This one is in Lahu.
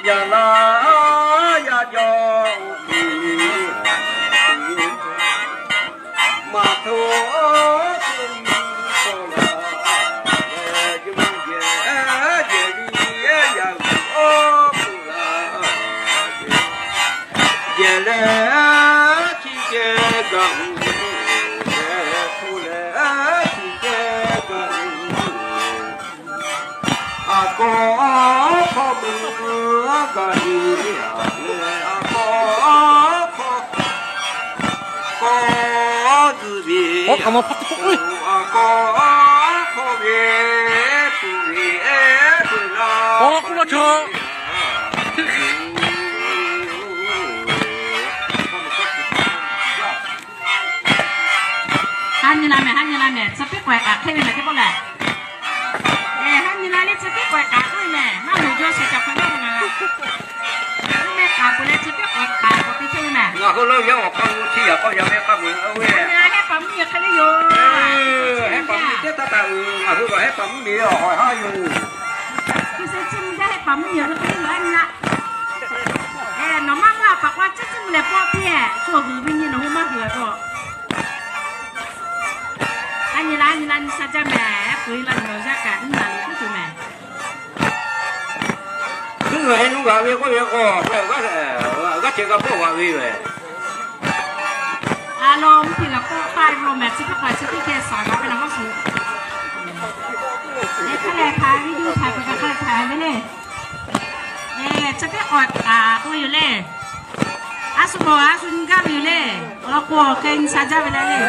Yaꞈ la yaꞈ jaw, maˍ htoꞈ jehˬ leh chi ceh gaˬ uˬ, leh hpu leh chi ceh gaˬ uˬ. A kawˆ hk'awˆ mui gaˬ ve, a kawˆ hk'awˆ k'awˆ zuhˬ ve, a kawˆ hk'awˆ ve tuˬ ve, tuˬ la k'oˆ la chaw. Haˉ nyi la mehˬ, haˉ nyi la mehˬ, tcuh piˉ k'awehꞈ k'aꞈ hk'e ve mehˬ teˇ pawˆ lehˬ. Haˉ nyi la leh tcuh piˉ k'awehꞈ k'aꞈ k'oˆ ve mehˬ, maˇ moˍ jaw shiˍ caˬ hk'awꞈ nawˉ ve ngaˬ g'a. Mehˆ k'aꞈ peuˬ leh tcuh piˉ k'awehꞈ k'aꞈ k'awꞈ te chehˇ ve mehˬ. Ngaˬ hui lawˇ yaˇ awˬ hk'aw lo chi yaꞈ k'aw yaꞈ ve k'a meuˬ ve. Haˉ nyi la hehˆ paˍ mvuhˇ miˬ hk'e le yoˬ. Hehˆ paˍ mvuhˇ miˬ teˇ taˇ taˍ uiˍ, ngaˬ hui kaꞈ hehˆ paˍ mvuhˇ miˬ ve awˬ hawˍ haˉ yoˬ. Hkui se tcuhˇ mvuh jaˇ hehˆ paˍ mvuhˇ miˬ awˬ hk'e le yoˬ, haˉ nyi la. Nawˬ maˇ maˇ paˍ k'o a ciˉ ciˉ mvuh leh pawˆ piˇ, shu g'uiˬ ve nyi nawˬ hui maˇ g'uiˬ a k'o. Haˉ nyi la, nyi la nyi sha jaˇ mehˬ, peuˬ la nawˬ yaˇ kaꞈ nyi la lo tuˬ mehˬ. Heuˆ heh nuˇ g'a ve k'oˆ ve k'o, g'aˇ ceh g'a pawˆ g'a ve yoˬ. A lo mvuhˇ miˬ g'a pawˆ taˆ ve lo mehˬ, chi teˇ hpaˍ chi teˇ geh shaˍ g'a ve na maˇ shuˍ. Hk'a lehˬ htaꞈ video htaꞈ kaꞈ hk'a lehˬ htaꞈ ve le. Chi teˇ k'awꞈ taˍ k'oˆ yoˬ le. A shu mawˬ a shu nyi gaˇ ve yoˬ le. Awˬ lawn k'o awˬ hk'e nyi sha jaˇ ve le le.